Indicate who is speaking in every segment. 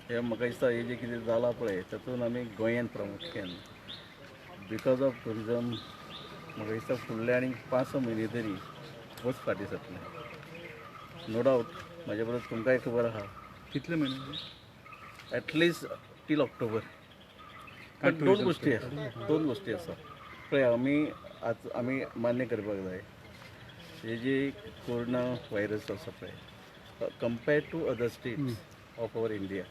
Speaker 1: हे म्हाका दिसता हे जे कितें जालां पळय तातूंत आमी गोंयान प्रामुख्यान because of tourism म्हाका दिसता फुडले आनी 5-6 म्हयने तरी खूबच फाटीं सरतले. नो डावट म्हाजे बरोबर तुमकांय खबर आहा.
Speaker 2: कितले म्हयने?
Speaker 1: At least till October. पण दोन गोष्टी आसा, दोन गोष्टी आसा. पळय आमी आज आमी मान्य करपाक जाय हे जे कोरोना व्हायरस आसा पळय compared to other states of our India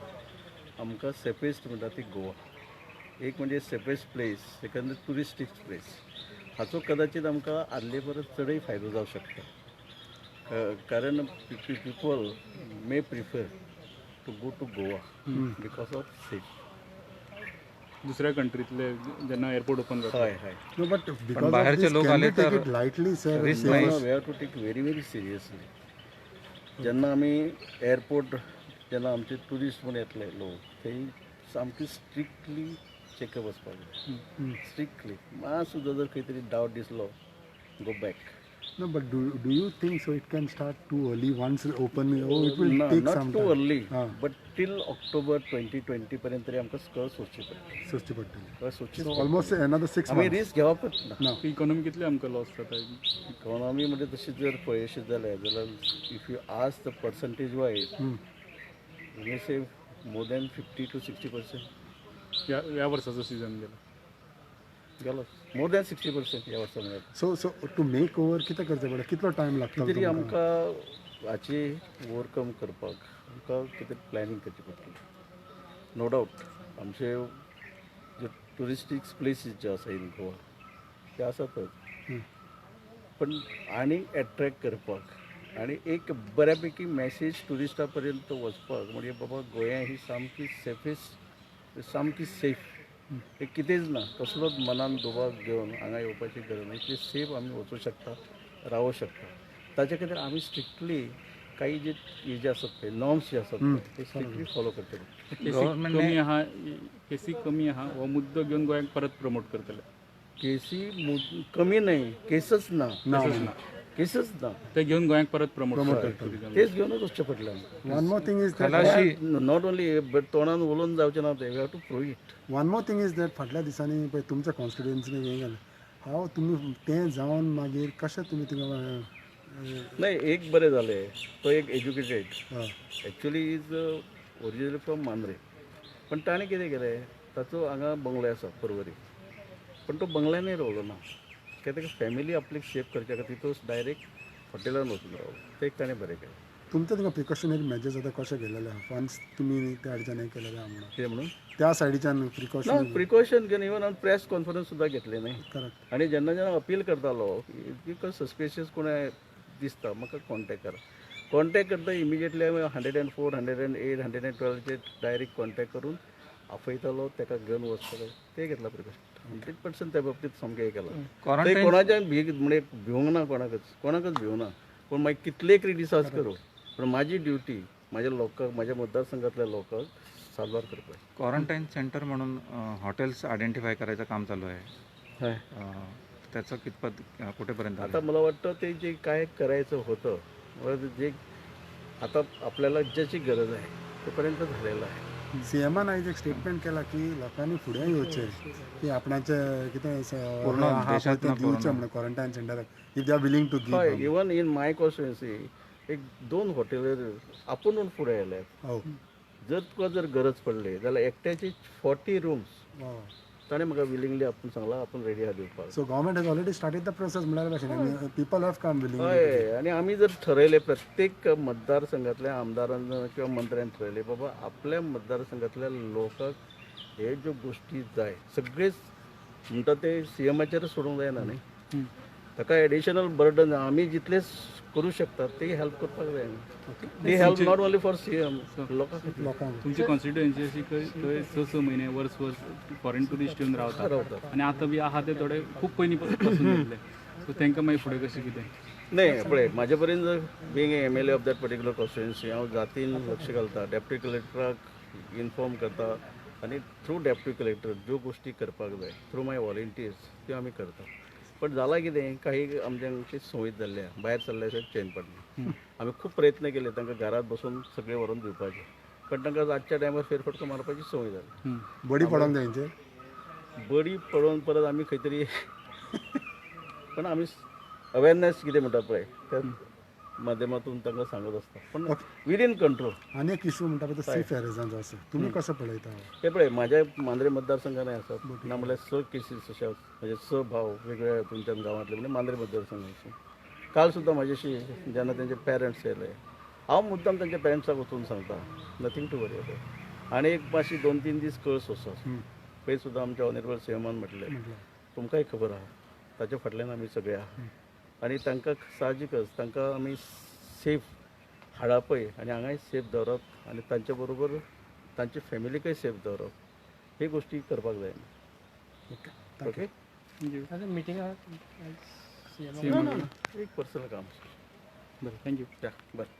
Speaker 1: आमकां सेफेस्ट म्हणटा ती गोवा. एक म्हणजे safest place, second touristic place. हाचो कदाचित आमकां आदले परस चडय फायदो जावंक शकता, कारण people may prefer to go to Goa because of safe.
Speaker 2: दुसऱ्या कंट्रीतले जेन्ना एअरपोर्ट ओपन जाता.
Speaker 1: हय हय.
Speaker 3: No, but because of
Speaker 4: बाहेरचे
Speaker 3: this,
Speaker 4: लोक
Speaker 3: can
Speaker 4: आले
Speaker 3: we take
Speaker 4: तर
Speaker 3: it lightly, sir?
Speaker 4: risk
Speaker 3: Safest-
Speaker 4: नाही.
Speaker 1: We have to take very very seriously. जेन्ना आमी एअरपोर्ट जेन्ना आमचे ट्युरिस्ट म्हूण येतले लोक ते सामकी स्ट्रिक्टली चॅकअप वचपाक जाय. स्ट्रिक्टली मात सुद्दां जर खंय तरी डावट दिसलो go back.
Speaker 3: No, but do you think so? It can start too early once open. Oh, it will take
Speaker 1: not
Speaker 3: some
Speaker 1: too
Speaker 3: time.
Speaker 1: Early
Speaker 3: हां.
Speaker 1: बट टील ऑक्टोबर 2020 पर्यंत तरी आमकां कळ सोदची पडटली.
Speaker 3: सोदची पडटली.
Speaker 1: कळ सोदचीच.
Speaker 3: So almost another 6
Speaker 1: आमी
Speaker 3: months.
Speaker 1: रिस्क घेवपच ना.
Speaker 3: No.
Speaker 2: इकॉनॉमी कितले आमकां लॉस जाता?
Speaker 1: इकॉनॉमी म्हणजे तशी जर पळयशी जाल्यार if you ask the percentage wise you say more than 50 to 60%.
Speaker 2: ह्या वर्साचो सीजन गेला.
Speaker 1: गेलो मोर दॅन 60% ह्या वर्सा म्हळ्यार.
Speaker 3: So to make over कितें करचें पडटा? कितलो टायम लागता?
Speaker 1: कितें तरी आमकां हाची ओवरकम करपाक आमकां कितें प्लॅनिंग करची पडटली. नो डावट आमचे जे ट्युरिस्टीक प्लेसीस जे आसा इन गोवा ते आसातच, पण आनी एट्रॅक्ट करपाक आनी एक बऱ्यापैकी मॅसेज ट्युरिस्टा पर्यंत वचपाक म्हणजे बाबा गोंया ही सामकी सेफेस्ट, सामकी सेफ, हे कितेंच ना, कसलोच मनान दुबाव घेवन हांगा येवपाची गरज ना. इतली सेफ आमी वचूं शकता, रावूं शकता. ताचे खातीर आमी स्ट्रिक्टली काही जे हे जे आसात पळय नॉर्म्स जे आसात पळय ते स्ट्रिक्टली फॉलो करचे पडटा.
Speaker 2: केसी कमी आहा, केसी कमी आहा हो मुद्दो घेवन गोंयाक परत प्रमोट करतले.
Speaker 1: केसी कमी न्हय, केसच ना, केसच ना,
Speaker 2: ते घेवन गोंयाक परत प्रमोट करतले.
Speaker 1: तेच घेवनच वचचें पडलें आमकां.
Speaker 3: One more thing is that
Speaker 4: खलाशी
Speaker 1: not only but तोंडान उलोवन जावचें ना तें, we have to prove it.
Speaker 3: One more thing is that फाटल्या दिसांनी पळय तुमच्या कॉन्स्टिट्युएन्सीन हें जालें, हांव तुमी तें जावन मागीर कशें तुमी थिंगा?
Speaker 1: नाही, एक बरें जालें, तो एक educated
Speaker 3: hmm.
Speaker 1: Actually is originally from Mandrem, पण ताणें कितें केलें, ताचो हांगा बंगलो आसा पर्वरी, पण तो बंगल्यानय रावलो ना, कित्याक ताका फॅमिली आपली सेफ करच्या खातीर तो डायरेक्ट हॉटेलान वचून रावलो. तें एक ताणें बरें केलें.
Speaker 3: तुमच्या थिंगा प्रिकॉशनरी मेजर्स आतां कशें घेतलेले आहा वन्स तुमी त्या सायडीच्यान हें केलेलें आहा म्हणून?
Speaker 1: कितें म्हणून?
Speaker 3: त्या सायडीच्यान
Speaker 1: ना,
Speaker 3: प्रिकॉशन
Speaker 1: प्रिकॉशन घेवन इवन हांवें प्रेस कॉन्फरन्स सुद्दां घेतली न्ही.
Speaker 3: करेक्ट.
Speaker 1: आनी जेन्ना जेन्ना अपील करतालो की सस्पिशियस कोण दिसता म्हाका कॉन्टेक्ट करा, कॉन्टेक्ट करता इमिजिएटली हांवें 104, 108, 112चेर डायरेक्ट कॉन्टेक्ट करून आपयतालो, ताका घेवन वचपाक ते घेतला प्रिकॉशन 100%. त्या बाबतीत सामकें हें केलां. ते
Speaker 4: क्वारंटायन
Speaker 1: कोणाच्यान भी म्हणजे भिवंक ना, कोणाकच भिवंक ना. पूण मागीर कितले क्रिटिसायज करूं, पूण म्हाजी ड्युटी म्हाज्या लोकांक, म्हाज्या मतदारसंघातल्या लोकांक साल्वार करपाक.
Speaker 4: क्वारंटाईन सेंटर म्हणून हॉटेल्स आयडेंटिफाय करायचं काम चालू आहे.
Speaker 1: हय.
Speaker 4: त्याचं कितपत कुठेपर्यंत आलं?
Speaker 1: आता मला वाटतं ते जे काय करायचं होतं, मला जे आता आपल्याला ज्याची गरज आहे तोपर्यंत झालेलं आहे.
Speaker 3: सीएमान आयज एक स्टेटमेंट केला की लोकांनी फुडें येवचें की आपणाचें कितें
Speaker 4: पूर्ण
Speaker 3: आहा पळय
Speaker 4: देशांत
Speaker 3: तें
Speaker 4: ना
Speaker 3: दिवचें
Speaker 4: कोरोना.
Speaker 3: म्हणून quarantine सेंटराक if they are willing to
Speaker 1: hmm
Speaker 3: give.
Speaker 1: Even in my constituency एक दोन हॉटेलर आपूण म्हणून फुडें आयल्यात.
Speaker 3: हो.
Speaker 1: जर तुका जर गरज पडली जाल्यार एकट्याची 40 रूम्स ताणें म्हाका विलिंगली आपूण सांगलां, आपूण रेडी आहा दिवपाक.
Speaker 3: So government has already started the process म्हळ्यार भाशेन पीपल have come willingly.
Speaker 1: हय, आनी आमी जर ठरयलें प्रत्येक मतदारसंघातल्या आमदारान किंवा मंत्र्यान ठरयलें बाबा आपल्या मतदारसंघातल्या लोकांक हे ज्यो गोश्टी जाय सगळेच म्हणटा ते सीएमाचेरच सोडूंक जायना न्ही, ताका एडिशनल बर्डन आमी जितले करूं शकतात ते हेल्प करपाक जाय न्ही. ती help not only for CM, लोकां खातीर.
Speaker 3: लोकांक.
Speaker 2: तुमची कॉन्स्टिट्युएन्सी अशी खंय थंय 6-6 म्हयने वर्स वर्स फॉरेन ट्युरिस्ट येवन रावतात
Speaker 1: रावतात.
Speaker 2: आनी आतां बी आहा ते थोडे खूब पयलीं पासून येतले, सो तांकां मागीर फुडें कशें कितें?
Speaker 1: नाही पळय म्हाजे पर्यंत जर being MLA of that particular constituency हांव जातीन लक्ष घालता, डेप्युटी कलेक्टराक इन्फॉर्म करता आनी थ्रू डेप्युटी कलेक्टर ज्यो गोश्टी करपाक जाय थ्रू माय वॉलंटियर्स त्यो आमी करता. पण जालां कितें, काही आमच्यांची संवय जाल्ली आहा भायर सरल्या शिवाय चेन पडना. आमी खूब प्रयत्न केले तांकां घरात बसून सगळें व्हरून दिवपाचे, पण तांकां रातच्या टायमार फेरफटको मारपाची संवय जाली.
Speaker 3: बडी पडोंक जाय हेंचेर.
Speaker 1: बडी पडोवन परत आमी खंय तरी, पण आमी अवेरनेस कितें म्हणटा पळय त्या माध्यमातून तांकां सांगत आसता, पण विदीन कंट्रोल.
Speaker 3: आनी एक इशू म्हणटा पळय तो सी फेरेजांचो आसा, तुमी कसो पळयता?
Speaker 1: हे पळय, म्हाज्या मांद्रे मतदारसंघान आसा ना म्हणल्यार 6 केसीस अशे आसा, म्हणजे 6 भाव वेगवेगळ्या तुमच्या गांवांतले, म्हणजे मांद्रे मतदारसंघाचे. काल सुद्दां म्हाज्याशी जेन्ना तेंचे पेरंट्स येयले, हांव मुद्दाम तेंच्या पेरंट्साक वचून सांगता, नथींग टू वरी अबावट. आनी एक मातशी 2-3 दीस कळ सोंसो. पयर सुद्दां आमच्या ऑनरेबल सीएमान म्हटलें, तुमकांय खबर आहा, ताच्या फाटल्यान आमी सगळे आहा. आनी तांकां साहजिकच तांकां आमी सेफ हाडपय आनी हांगाय सेफ दवरप आनी तांचे बरोबर तांचे फॅमिलीकय सेफ दवरप, हे गोश्टी करपाक जाय.
Speaker 3: Okay, thank you.
Speaker 1: Okay.
Speaker 2: Thank you.
Speaker 5: Meeting.
Speaker 2: CM.
Speaker 1: एक पर्सनल काम.
Speaker 2: बरें, thank you.
Speaker 1: या, बरें.